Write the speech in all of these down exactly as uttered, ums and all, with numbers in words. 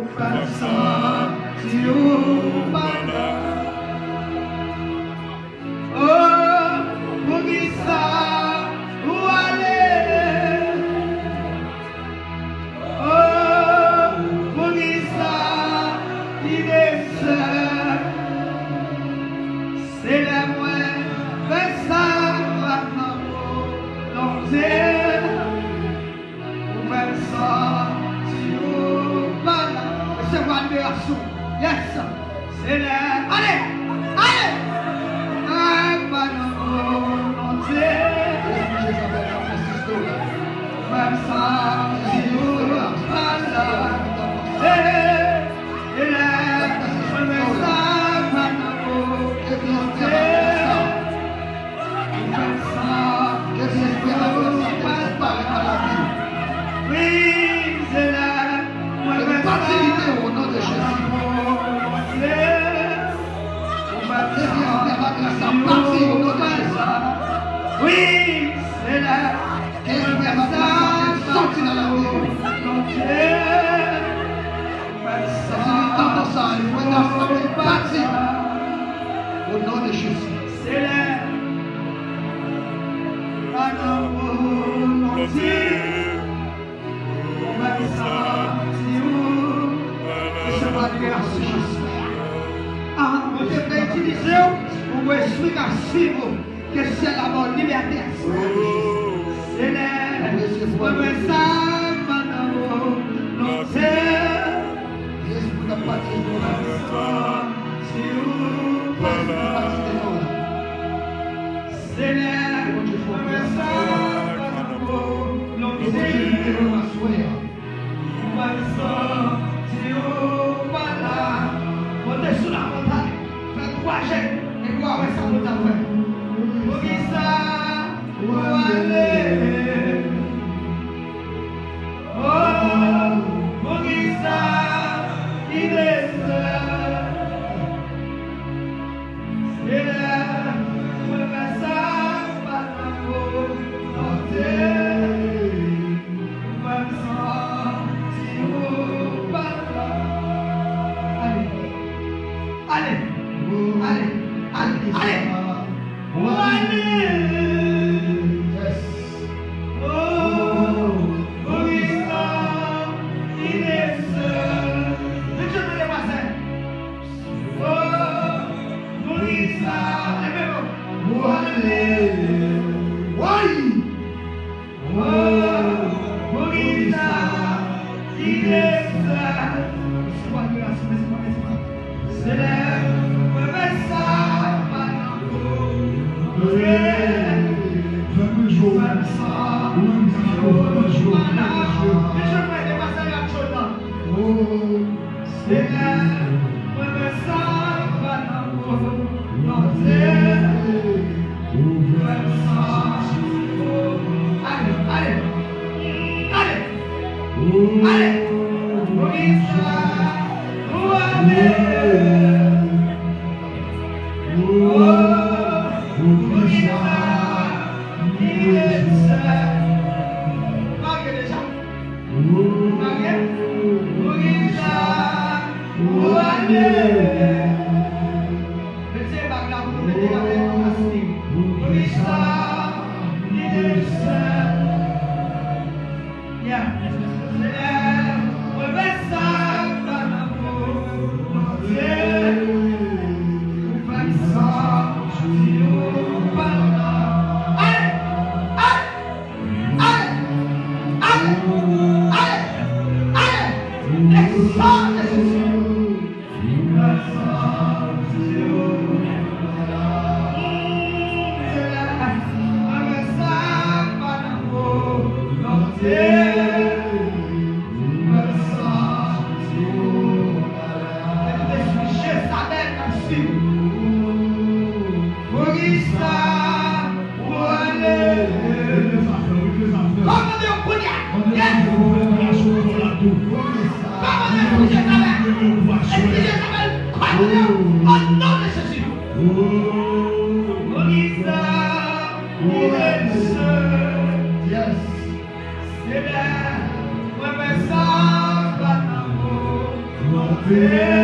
Ou pa santi ou pa la. Oh, poukisa ou ale? Oh, poukisa kite m sèl? Se lè mwen fè sa k pa nan volonte. Ou fè m santi ou pa la. Resevwa liberasyon. Yes. Se lè. Ale! Ale! Ak pa nan volonte. Espri Jezabèl k ap fè sistèm. Ou fè m santi ou pa la. Hey, hey. Se lè. Ou fè m santi ou pa la. Ke Bondye fè sa. Ke Bondye fè sa, ke disparèt nan lavi w. Wi, se la. Ke pati li te o non de Jezi. Ke Bondye fè sa, pati o non de Jezi. Wi, se la. Ke Bondye fè sa, ke soti nan lavi w. Sa se tan konsa, li mwen nan sanble pati. O non de Jezi. Se lè pa nan volonte. Ou pa santi ou. Resevwa liberasyon. Ah, Bondye vle itilize w pou espri ka swiv ou. Ke syèl la ba w libète. Se lè mwen wè sa pa nan volonte. Jezi, pou n ap pati, si ou pa la. Se lè mwen wè sa pa nan volonte. Ou pa santi ou pa la. Monte sou lamontann, fè twa je, epi w a wè sa Bondye ap fè. Poukisa ou ale? Oh, poukisa kite m sèl? Se lè mwen fè sa k pa nan volonte. Ou fè m santi ou pa la. Ale. Ale. Ale. Ale. Ale. Ou ale. Yes. Oh, poukisa kite m sèl? Vin jwenn mwen, demwazèl. Oh, poukisa, leve men w. Ou ale. Woy! Oh, poukisa kite m sèl? Se lè mwen fè sa pa nan volonte. Fè mwen jwe. Fè m santi ou pa la. Vin jwenn mwen, demwazèl ak Jonathan. Oh. Se lè mwen fè sa pa nan volonte. Ou fè m santi. Ale, ale, ale, ale. Poukisa ou ale? Oh, poukisa kite m sèl? Ou marye deja? Ou marye? Poukisa ou ale? Mesye, bag la pou nou mete avèk nou, Ashley. Poukisa kite m sèl? Yeah. Se lè mwen fè sa k pa nan volonte. Ou fè m santi ou pa la. Ale! Ale! Ale! Ale! Ale! Ale! Le sang de Jésus. Poukisa ou ale? Regle zafè w, regle zafè w. Kòmande yo kounye a. Mande Bondye pou revelasyon pou la tou. Kòmande yo pou Jezabèl. Espri Jezabèl, kòmande yo. O non de Jezi. Poukisa ou ale? Yes. Senyè, mwen fè sa pa nan mo. Ke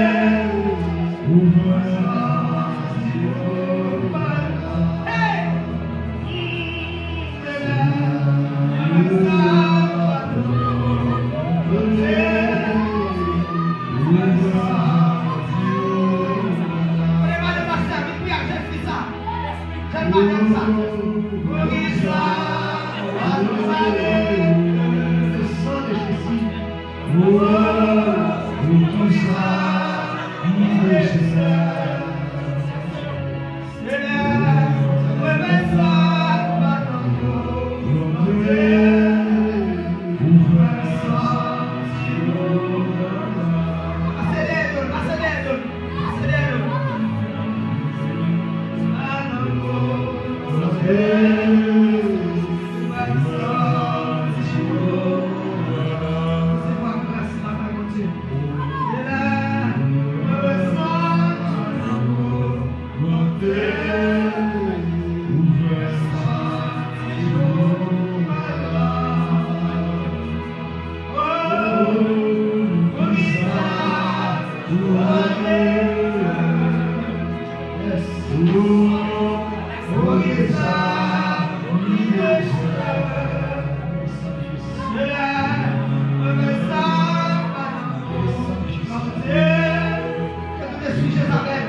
tout espri Jezabèl,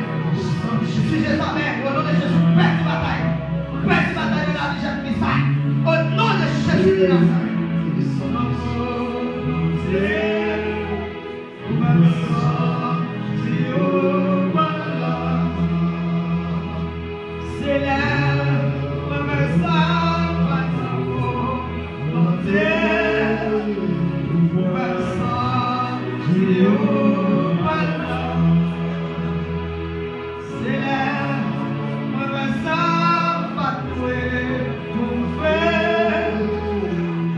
espri Jezabèl, o non de Jezi, pèdi batay. Pèdi batay nan lavi jèn fi sa. O non de Jezi de Nazarèt. Se lè mwen wè sa pa t ankò. Bondye, ou fè m santi ou pa la. Se lè mwen wè sa pa t dwe pou m fè.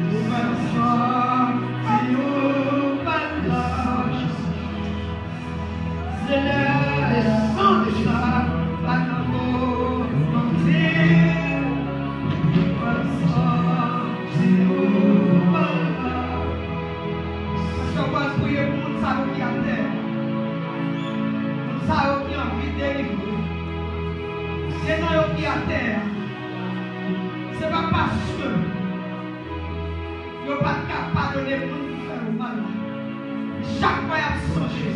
Ou fè m santi ou pa la. Se lè desann sa pa t ankò. Bondye, ou fè m santi ou pa la. Pastè, w pral priye pou moun sa yo ki atè a. Moun sa yo ki anvi delivre. Gen nan yo ki atè a. Se pa paske yo pa t ka padone moun ki fè yo mal la. Chak fwa y ap sonje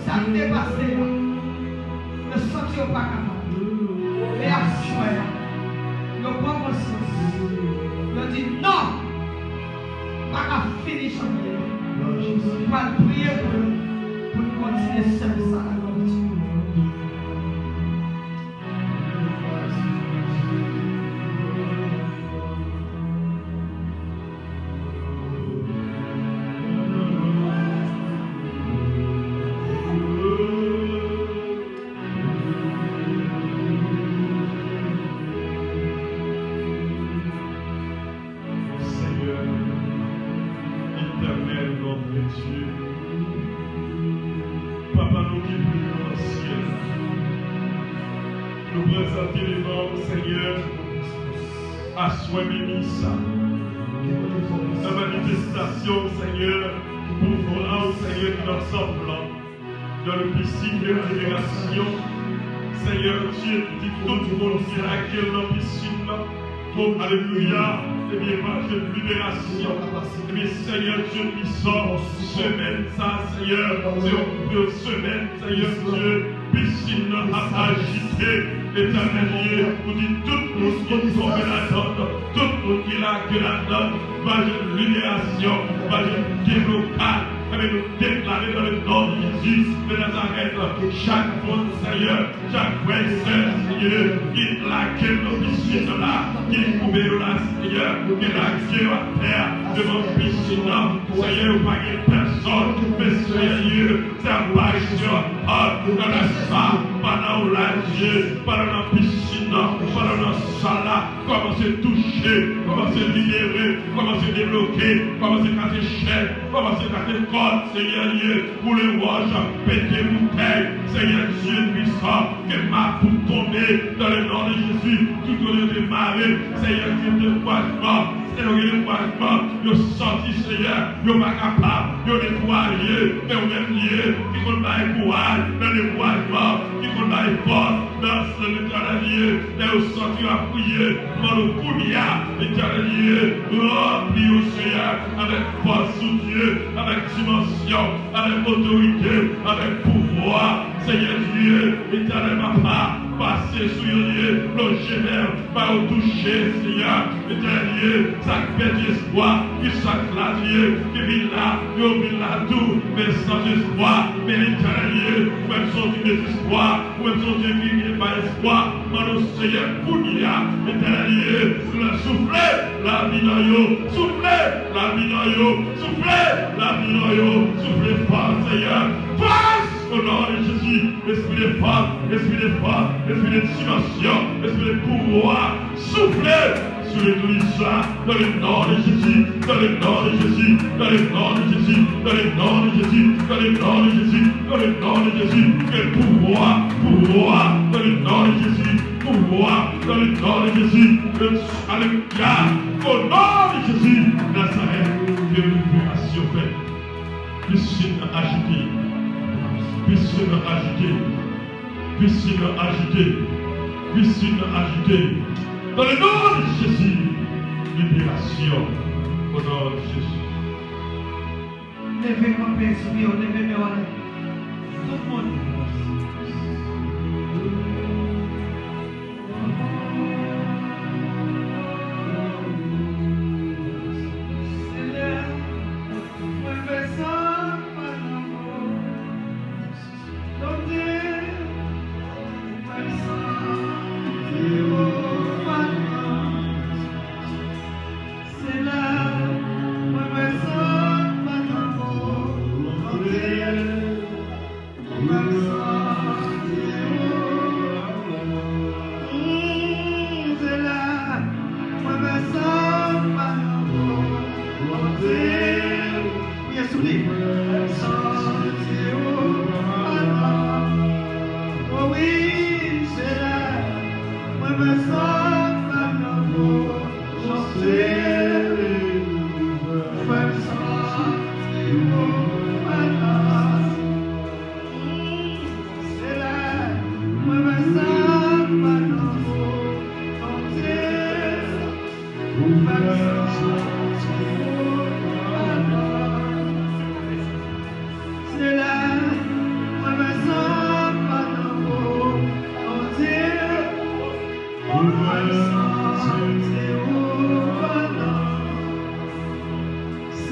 sa k te pase a, yo santi yo pa kapab. Men aswè a, yo pran konsyans. Yo di, "Non! M pa ka fini jan m ye a." M pral priye pou yo, pou n kontinye sèvi sa la, Bondye. Senyè, Etènèl, nòtre Dye, Papa nou ki vivan nan syèl la, nou prezante devan w, Senyè, aswè mini sa, nan manifestasyon, Senyè, pouvwa w, Senyè, ki nan tanp lan, nan le pisin de liberasyon. Senyè Dye, di tout moun ki lage l nan pisin nan. O, alelouya. Ebyen, evanjil liberasyon. Ebyen, Senyè Dye pwisan, semèn sa, Senyè, se yon semèn, Senyè Dye, pisin nan ap ajite. Etènèl Dye, ou di tout moun ki tonbe ladan l, tout moun ki lage ladan l, evanjil liberasyon, evanjil deblokaj. Ebyen, nou deklare dans le nom de Jésus de Nazareth, chak moun, Senyè, chak frè e sè, Senyè, ki lage nan pisin nan la, ki koube yo la, Senyè, ki lage yo atè a, devan pisin nan, Senyè, yo pa gen pèsòn, men Senyè Dye, se aparisyon, nan lèspas, pandan w la, Dye, pandan w nan pisin nan, pandan w nan sal la, kòmanse touche, kòmanse libere, kòmanse debloke, kòmanse kase chèn, kòmanse kase kòd, Senyè Dye, boule wòch, pete boutèy, Senyè Dye pwisan, ke mapou tonbe, dans le nom de Jésus, tout kote yo te mare, Senyè Dye, dekourajman, Senyè, yo gen dekourajman, yo sòti, Senyè, yo pa kapab, yo netwaye, men ou menm, ki konn bay kouraj nan dekourajman, ki konn bay fòs nan Letènèl ye, lè yo santi yo ap kriye, mande w kounye a, Letènèl ye, ranpli yo, Seyè, avèk fòs ou Dye, avèk dimansyon, avèk otorite, avèk pouvwa, Seyè Dye, Letènèl Papa, pase sou yo ye, lonje men, ba yo touche, Seyè, Letènèl ye, sa k pèdi espwa, ki sa k la ye, ki vin la, yo vin la tou, men san espwa, men Letènèl ye, ou menm se yon Dye dezespwa, ou menm se yon Dye ki gen pa espwa, mande w Seyè kounye a, Letènèl ye, soufle lavi nan yo, soufle lavi nan yo, soufle lavi nan yo, soufle fòs, Seyè, fòs, o non de Jezi, espri de fòs, espri de fòs, espri de dimansyon, espri de pouvwa, soufle sou legliz sa, dans le nom de Jésus, dans le nom de Jésus, dans le nom de Jésus, dans le nom de Jésus, dans le nom de Jésus, dans le nom de Jésus, que le pouvoir, pouvoir, dans le nom de Jésus, pouvoir, dans le nom de Jésus, que, alléluia, au nom de Jésus, Nazareth, que libération faite. Piscine agitée, piscine agitée. Piscine agitée. Piscine agitée. Dans le nom de Jésus, libération. Au nom de Jésus. Leve kanpe, sou pye w, leve men w anlè. Tout moun. Senyè, mwen fè sa pa lanmou. Priye sou li. O wi, Senyè, mwen bezwen sa nan mwen. Chante, fè m santi ou pa la. Senyè, mwen bezwen sa nan mwen. Chante,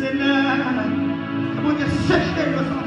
Senyè, ke Bondye seche yo sa.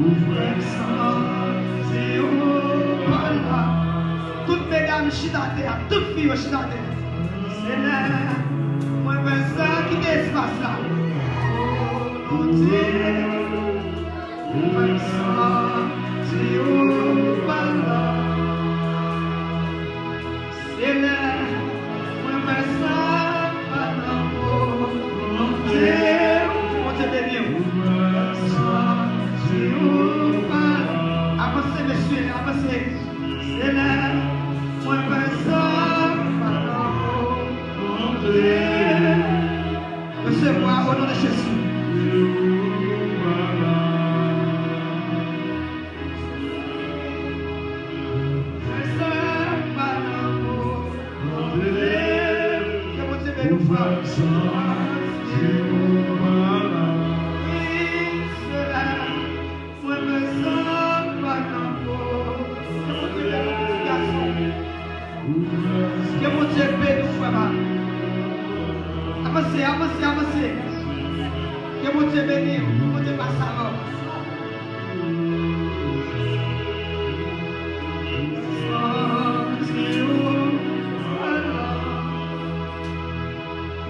Ou fè m santi ou pa la. Tout medam chita atè a, tout fi yo chita atè a. Senyè, mwen fè sa, kite espas la. Bondye, ou fè m santi ou pa la. Senyè, mwen fè sa pa nan volonte w. Bondye beni w. Avanse, mesye, avanse. Senyè, mwen fè sa pa nan volonte w. Resevwa, o non de Jezi. Bondye beni w, Bondye pase avè w. Santi w ala.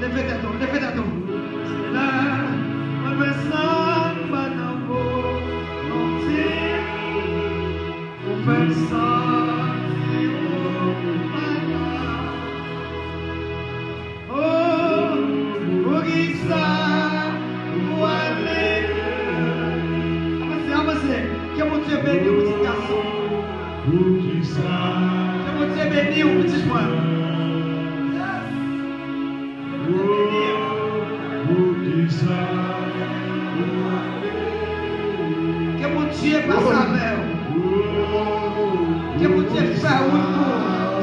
Leve tèt ou, leve tèt ou. Se la mwen fè sa m pa nan volonte. Ou fè m santi ou pa la. Oh, poukisa ou ale? Avanse, avanse. Ke Bondye beni w, pitit gason. Ke Bondye beni w, pitit mwen. Ke Bondye pase avè w. Ke Bondye fè wout pou ou.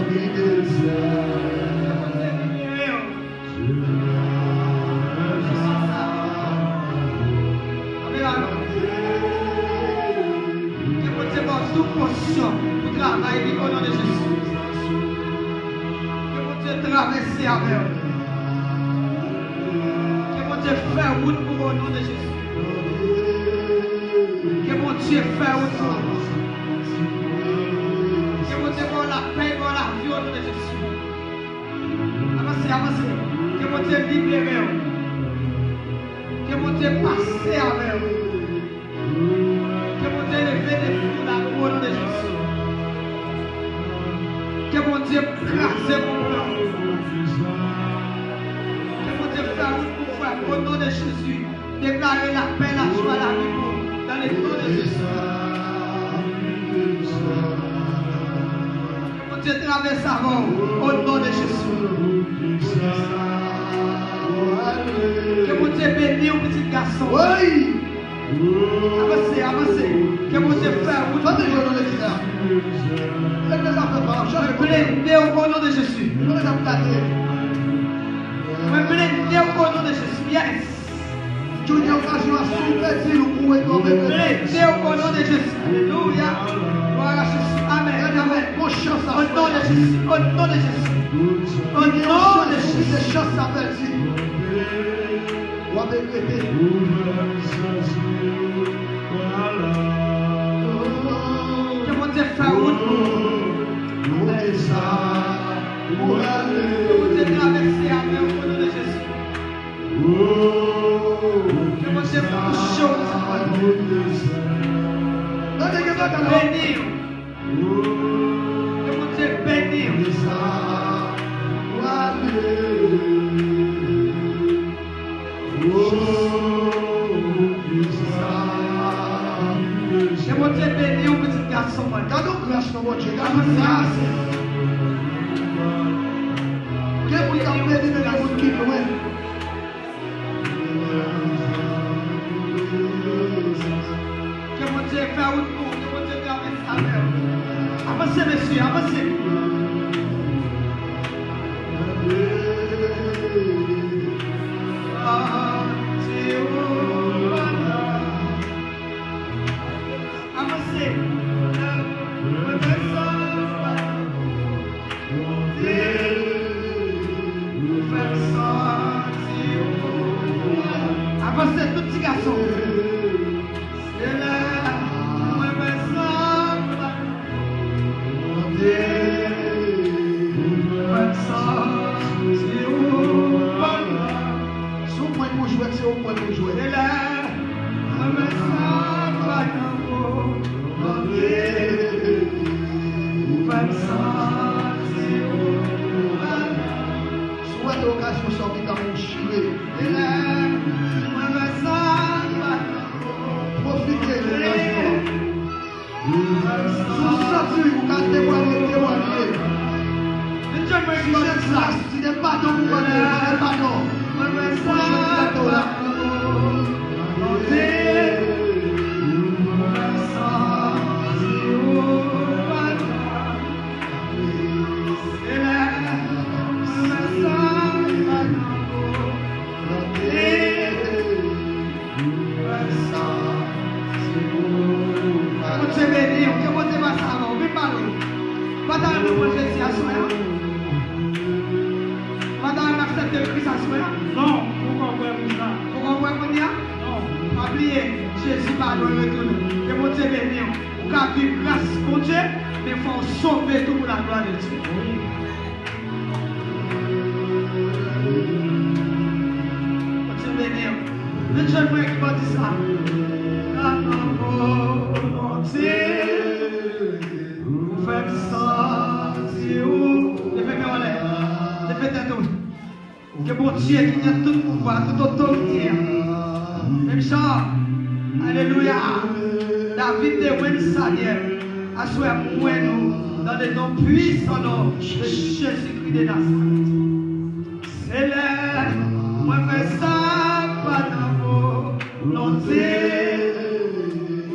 Ke Bondye libere w. Ke Bondye ba w tout pòsyon pou travay li, o non de Jezi. Ke Bondye travèse avè w. Ke Bondye fè wout pou ou, o non de Jezi. Ke Bondye fè wout pou ou. Ke Bondye ba w lapè, ba w lavi, o non de Jezi. Avanse, avanse. Ke Bondye libere w. Ke Bondye pase avè w. Ke Bondye leve defi w la, o non de Jezi. Ke Bondye kraze konplo. Ke Bondye fè wout pou frè, o non de Jezi. Deklare lapè, lajwa, lavi pou w, dans le nom de Jésus. Ke Bondye travèse avè w, o non de Jezi. Ke Bondye beni w, pitit gason. Wi. Avanse, avanse. Ke Bondye fè wout. Chante jwe nan legliz la. Legliz la fè pa, chante. Mwen plede w, o non de Jezi. Mwen plede w, o non de Jezi. Yes. Jodi a okazyon an, si w pèdi l, ou kouri kanpe. Plede w, o non de Jezi. Alelouya. Glwa a Jezi. Amèn. Amèn. Bon chans a. O non de Jezi. O non de Jezi. O non de Jezi. Chans sa pèdi. W ap regrete. Ke Bondye fè wout pou ou. Amèn. Ke Bondye travèse avè w, o non de Jezi. Ke Bondye touche w, pitit mwen. Tande, gen bagay la. Beni w. Ke Bondye beni w. Ke Bondye beni w, pitit gason mwen. Gade yon gras nan Bondye, gade yon gras. Gen moun k ap beni, men gen moun ki lwen. Ke Bondye fè wout pou ou, ke Bondye travèse avè w. Avanse, mesye, avanse. Santi ou pa la. Avanse. Mwen fè sa. Avanse, tout ti gason. Se lè mwen fè sa m pa konte. Fè m santi ou pa la. Si w pran pou jwèt, se ou pran pou jwèt. Se lè mwen fè sa m pa konte. Ou fè m santi ou pa la. Si w rate okazyon sa, ou gentan pou w chire. Pwofite de okazyon an. Si w santi ou ka temwanye, temwanye. Si se gras, si se padon pou mande, mande padon. Pou jwenn tèt ou la. Bondye beni w, ke Bondye pase avè w. Vin pale w. Pa ta renmen pran Jezi aswè a? Pa ta renmen aksepte Kris aswè a? Non, poko kwè pou sa. Poko kwè kounye a? Non. Pa bliye, Jezi pa lwen retounen. Ke Bondye beni w. Ou ka viv gras Bondye, men fò w sove tou pou laglwa de Dye. Bondye beni w. Men jèn mwen ki pa di sa. Nan non Bondye, ou fè m santi ou. Leve men w anlè. Leve tèt ou. Ke Bondye ki gen tout pouvwa, tout otorite a. Menm jan, alelouya, David te wè Seyè, aswè mwen nou, dans le nom puissant nom de Jésus-Christ de Nazareth. Se lè mwen fè sa pa nan volonte,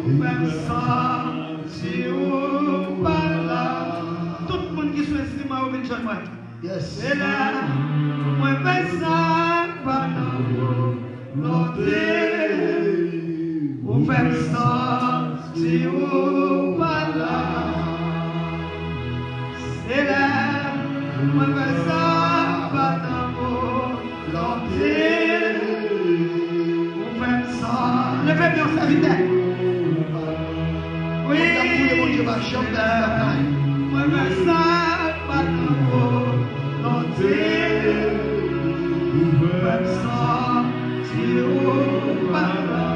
ou fè m santi ou pa la. Tout moun ki sou enstriman yo vin jwenn mwen. Yes. Se lè mwen fè sa pa nan volonte, ou fè m santi ou pa la. Se lè mwen fè sa pa nan volonte, ou fè m santi. Leve men w, sèvitè. Wi. Kòm n ap touye Bondye pa janm pèdi batay. Mwen fè sa pa nan volonte, ou fè m santi ou pa la.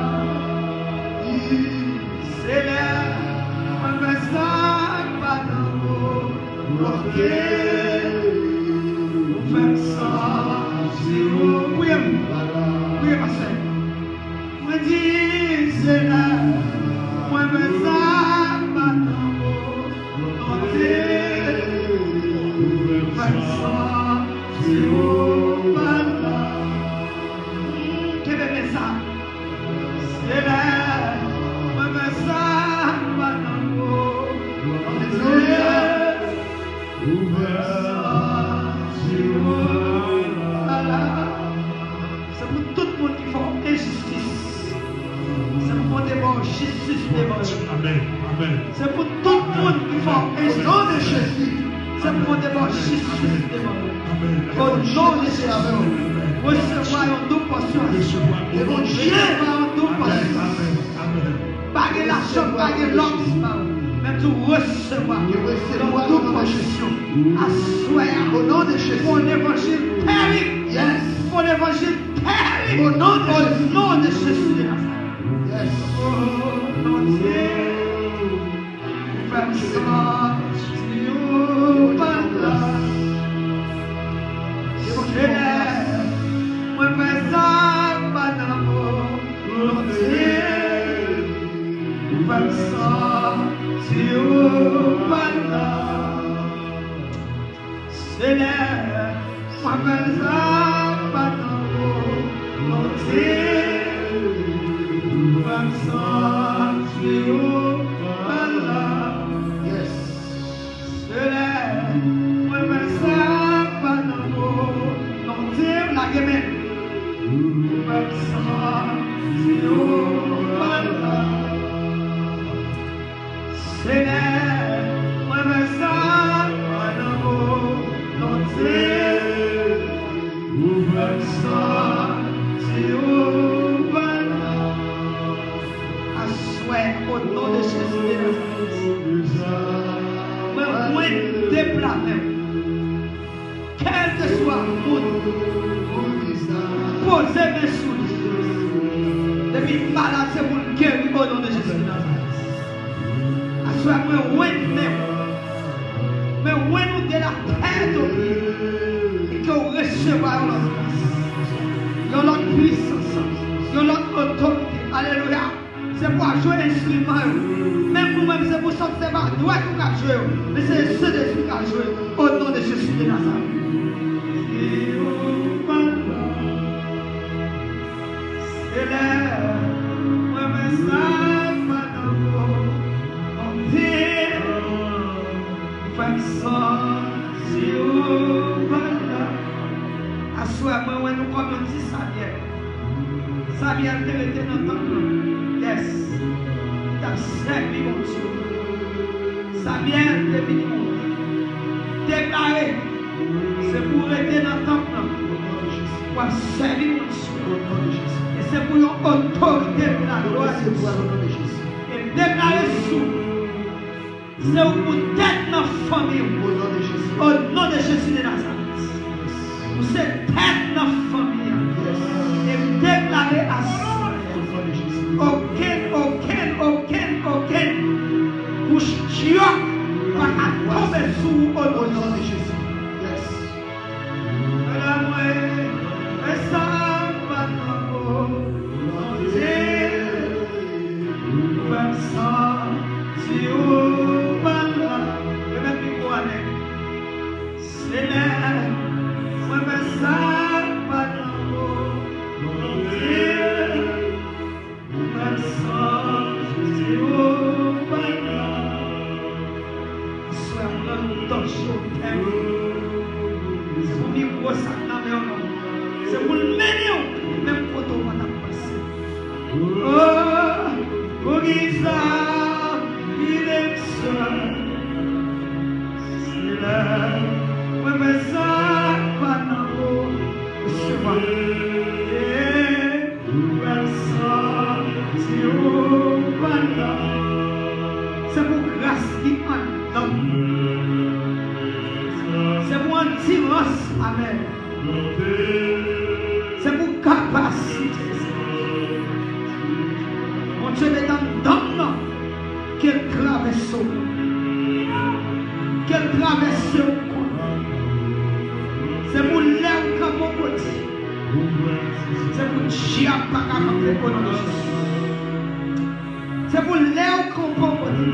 Se lè mwen fè sa pa nan volonte, ou fè m santi ou. Priye m. Priye, pastè. Mwen di, se lè mwen fè sa pa nan volonte, ou fè m santi ou pa la. Kenbe men sa. Se lè mwen fè sa pa nan volonte, ou fè m santi ou pa la. Se pou tout moun ki fè w enjistis. Se pou Bondye ba w jistis devan yo. Amèn. Amèn. Se pou tout moun ki fè w enjistis. O non de Jezi. Se pou Bondye ba w jistis devan yo. Amèn. O non de Jezi. Resevwa yon doub pòsyon. Resevwa yon doub pòsyon. Amèn. Amèn. Pa gen lachanm, pa gen lòks pa w. Men tou resevwa yon doub pòsyon. Aswè a. O non de Jezi. Yon levanjil tèbib. Yes. Yon levanjil tèbib. O non de Jezi. O non de Jezi de Nazarèt. Yes. O Bondye, ou fè m santi ou pa la. Senyè, mwen fè sa pa nan volonte, ou fè m santi ou pa la. Se lè mwen fè sa pa nan volonte, ou fè m santi ou pa la. Yes. Se lè mwen fè sa pa nan volonte, lage men. Ou fè m santi ou pa la. Se lè mwen fè sa pa nan volonte, ou fè m santi ou pa la. Aswè, o non de Jezi de Nazarèt, mwen mwen deplase m. Kèlkeswa moun, poze men sou li. Depi malad, se pou l geri o non de Jezi de Nazarèt. Aswè, mwen wè men w. Mwen wè nou de la tèt o pye. E ke w resevwa yon lòt gras, yon lòt pwisans, yon lòt otorite. Alelouya. Se pou w ap jwe enstriman yo. Menm ou menm, se pou w santi se pa dwèt ou k ap jwe yo, men se Sentespri k ap jwe. O non de Jezi de Nazarèt. Si ou pa la, se lè mwen fè sa pa nan volonte, ou fè m santi ou pa la. Aswè, mwen wè nou kòm yon ti Samyèl. Samyèl te rete nan tanp lan. Yes. Li t ap sèvi Bondye. Samyèl te vini mouri. Deklare, se pou w rete nan tanp lan. w ap sèvi Bondye. Au nom de Jésus. E se pou yon otorite pou laglwa de Dye. E m deklare sou ou, se ou pou tèt nan fanmi w. Au nom de Jésus. Au nom de Jésus de Nazareth. Ou se tèt nan fanmi an. E m deklare aswè, okenn, okenn, okenn, okenn kouch dyòk pa ka tonbe sou ou, au nom de Jésus. Yes. Lè mwen fè sa pa nan volonte, ou fè m santi ou pa la. Remèt mikwo a nèg. Se lè mwen fè sa pa nan volonte, ou fè m santi ou pa la. Aswè a, pran yon dòt cho, tèm. Se pou mikwo sa k nan men w nan. Se pou l mennen w menm kote w pa t ap panse. Oh, poukisa m kite m sèl? Se lè mwen fè sa k pa nan volonte. Ou fè m santi ou pa la. Se pou gras ki anndan. Se pou andirans, amèn. Se pou kapasite. Bondye met anndan m nan. Ke l travèse w. Ke l travèse w. Se pou lè w kanpe yon kote, se pou dyab pa ka kanpe, o non de Jezi. Se pou lè w kanpe yon kote,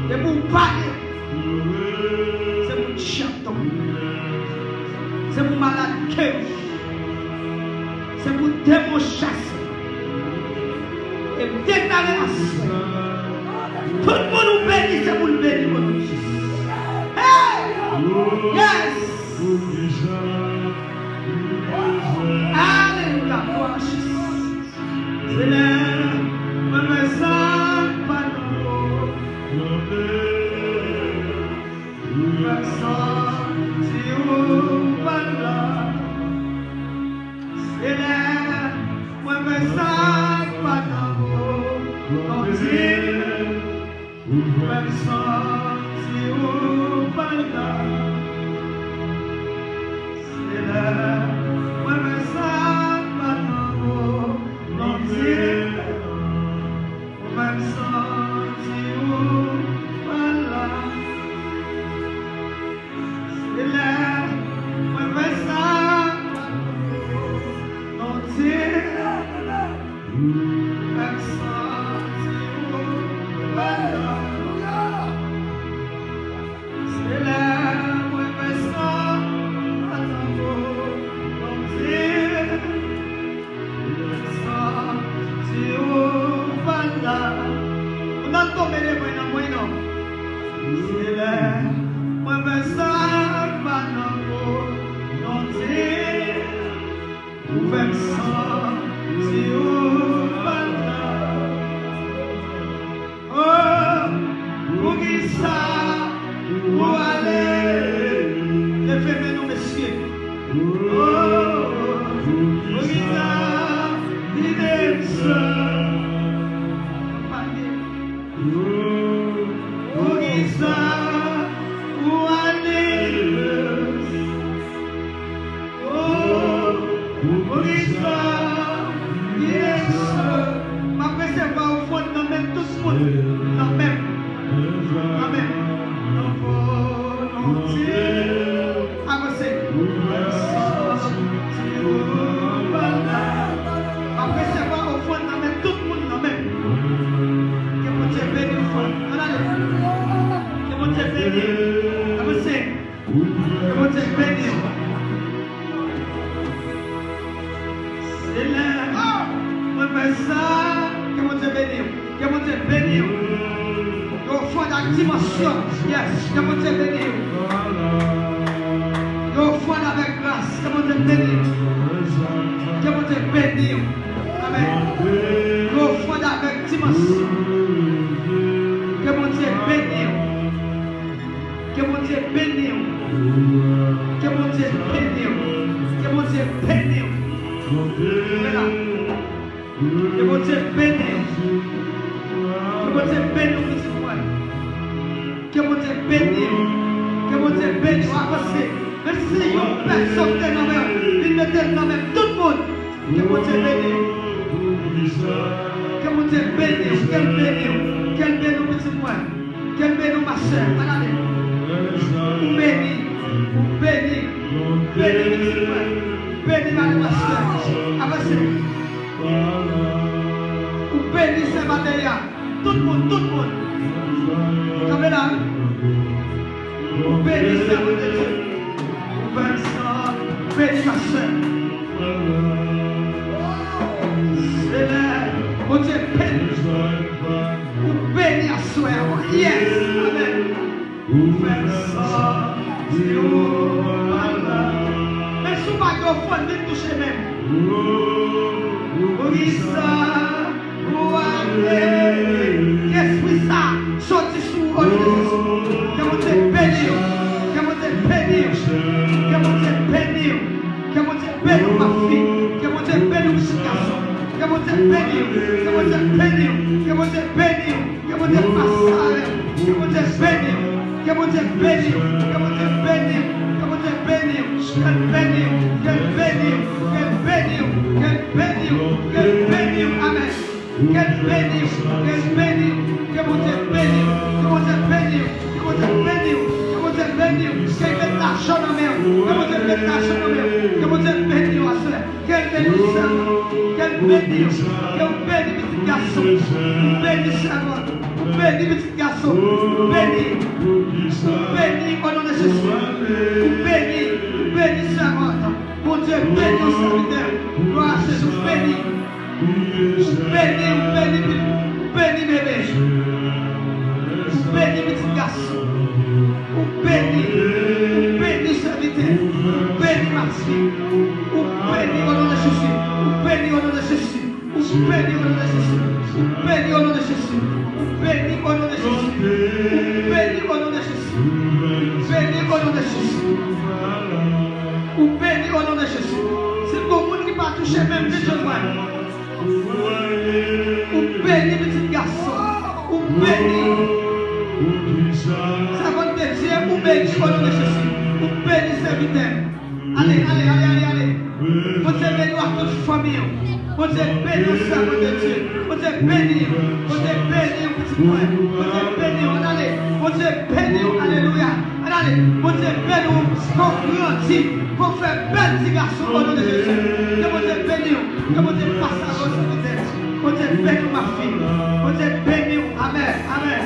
depi w pale, se pou dyab tonbe. Se pou malad geri. Se pou demon chase. E m deklare aswè, tout moun ou beni, se pou l beni, o non de Jezi. Hey! Yes! Alelouya, glwa a Jezi. Se lè mwen fè sa k pa nan volonte. Ou fè m santi ou pa la. Se lè mwen fè sa k pa nan volonte. Ou fè m santi ou pa la. Se lè mwen fè sa k pa nan volonte. Ou fè m santi ou pa la. Se lè mwen fè sa, Bondye, ou fè m santi ou pa la. Se lè mwen fè sa, pa tankou Bondye. Santi ou pa la. Ou nan tonbe devan nan mwen non. Se lè mwen fè sa k pa nan volonte. Ou fè m santi ou pa la. Oh, poukisa ou ale? Leve men nou, mesye. Oh, poukisa kite m sèl? Poukisa ou ale? Oh, poukisa kite m sèl? M ap resevwa ofrann nan men tout moun. Nan men m. Nan men m. Nan volonte. Avanse. M ap resevwa ofrann nan men tout moun nan men m. Ke Bondye beni w, frè. Ann ale. Ke Bondye beni w. Avanse. Ke Bondye beni w. Se lè mwen fè sa. Ke Bondye beni w. Ke Bondye beni w. Yon ofrann ak dimansyon. Yes. Ke Bondye beni w. Yon ofrann avèk gras. Ke Bondye beni w. Ke Bondye beni w. Amèn. Yon ofrann avèk dimansyon. Ke Bondye beni w. Ke Bondye beni w. Ke Bondye Beni w. Ke Bondye beni w. Kenbe la. Ke Bondye beni w. Ke Bondye beni w, pitit mwen. Ke Bondye beni w. Ke Bondye beni w. Avanse. Menm si se yon pèsòn te nan men w, vin mete l nan men tout moun. Ke Bondye beni w. Ke Bondye beni w. Ke l beni w. Ke l beni w, pitit mwen. Ke l beni w, ma sè. Ann ale. Ou beni. Ou beni. Beni, pitit mwen. Beni, madanm, ma sè. Avanse. Ou beni, sè Mateya. Tout moun, tout moun. Kanpe la, wi. Ou beni, sèvant de Dieu. Ou beni, sè. Beni, ma sè. Senyè, Bondye beni. Ou beni aswè a. Oh, yes. Amèn. Ou fè m santi yon bagay. Men si w pa gen ofrann, vin touche men m. Poukisa ou ale? Ke espri sa soti sou ou, o non de Jezi. Ke Bondye beni w. Ke Bondye beni w. Ke Bondye beni w. Ke Bondye beni w, ma fi. Ke Bondye beni w, pitit gason. Ke Bondye beni w. Ke Bondye beni w. Ke Bondye beni w. Ke Bondye pase avè w. Ke Bondye beni w. Ke Bondye beni w. Ke Bondye beni w. Ke Bondye beni w. Ke l beni w. Ke l beni w. Ke l beni w. Ke l beni w. Ke l beni w. Amèn. Ke l beni w. Ke l beni w. Ke Bondye beni w. Ke Bondye beni w. Ke Bondye beni w. Ke Bondye beni w. Ke l met lajan nan men w. Ke Bondye met lajan nan men w. Ke Bondye beni w aswè. Ke l beni w, sèvant. Ke l beni w. Ke w beni, pitit gason. Ou beni, sèvant. Ou beni, pitit gason. Ou beni. Ou beni, o non de Jezi. Ou beni. Ou beni, sèvant. Bondye beni w, sèvitè. Glwa a Jezi, ou beni. Ou beni, ou beni, ou beni, bebe. Ou beni, pitit gason. Ou beni, ou beni, sèvitè. Ou beni, madanm. Ou beni, o non de Jezi. Ou beni, o non de Jezi. Ou beni, o non de Jezi. Ou beni, o non de Jezi. Ou beni, o non de Jezi. Ou beni, o non de Jezi. Ou beni, o non de Jezi. Ou beni, o non de Jezi. Si gon moun ki pa touche men m, vin jwenn mwen. Ou beni, pitit gason. Ou beni. Sèvant de Dye, ou beni, o non de Jezi. Ou beni, sèvitè. Ale, ale, ale, ale, ale. Bondye beni w ak tout fanmi w. Bondye beni w, sèvant de Dye. Bondye beni w. Bondye beni w, pitit mwen. Bondye beni w. Ann ale. Bondye beni w. Alelouya. Ann ale. Bondye beni w. Fè w grandi. Fè w fè bèl ti gason, o non de Jezi. Ke Bondye beni w. Ke Bondye pase avè w, sèvitè. Bondye beni w, ma fi. Bondye beni w. Amèn. Amèn.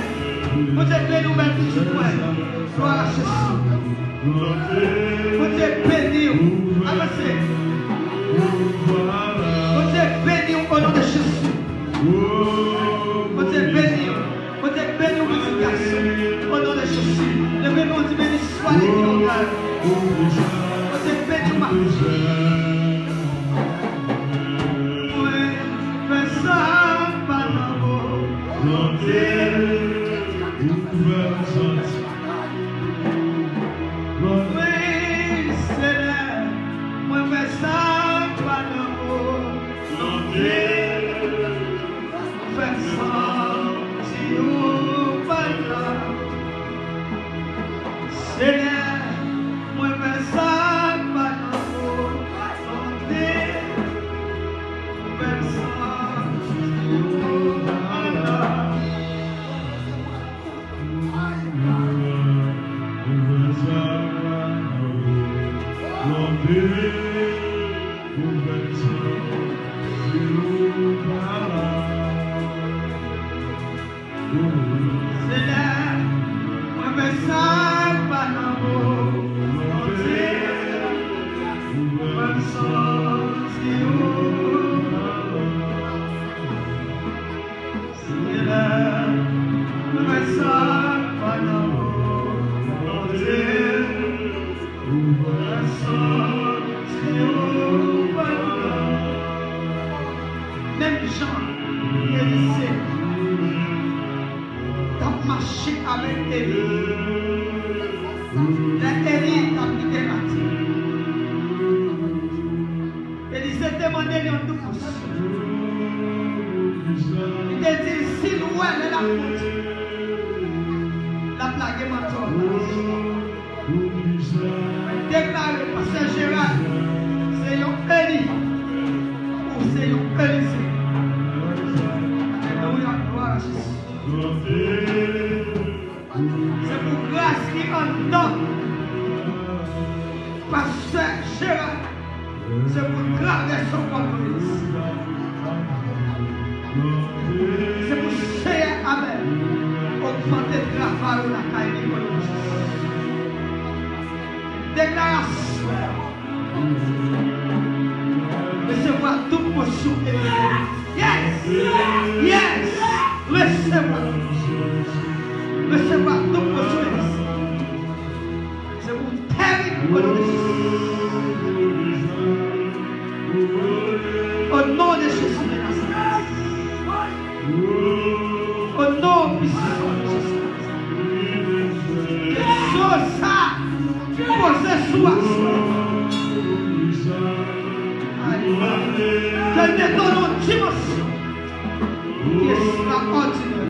Bondye beni w, bèl pitit mwen. Glwa a Jezi. Bondye beni w. Avanse. Bondye beni w, o non de Jezi. Bondye beni w. Bondye beni w, pitit gason. O non de Jezi. Leve men w, di, beni swa Letènèl. Bondye beni w, ma fi. Mwen fè sa pa nan volonte ou fè m santi. Wi, Senyè, mwen fè sa pa nan volonte ou fè m santi yon bagay. Senyè, mwen fè sa pa nan volonte ou fè m santi yon bagay. Senyè, mwen fè sa pa nan volonte ou fè m santi yon bagay. Senyè, mwen fè sa pa nan volonte ou fè m santi yon bagay. Menm jan Elise t ap mache avèk Eli lè Eli t ap kite Mati. L ap lage manto. Deklare, Pastè Gerald, se yon Eli. Ou se yon Elize. Alelouya, glwa a Jezi. Se pou gras ki anndan Pastè Gerald, se pou travèse w kòm Moyiz. Se pou Seyè avè w ogmante travay ou lakay li, o non de Jezi. Deklarasyon. Resevwa tout pòsyon eleve. Yes! Yes! Resevwa. Resevwa tout pòsyon eleve. Se pou tèri o non de Jezi. O non de Jezi de Nazarèt. O non pwisan de Jezi. Ke zo sa poze sou asou. Ke l te tonnen yon dimanch.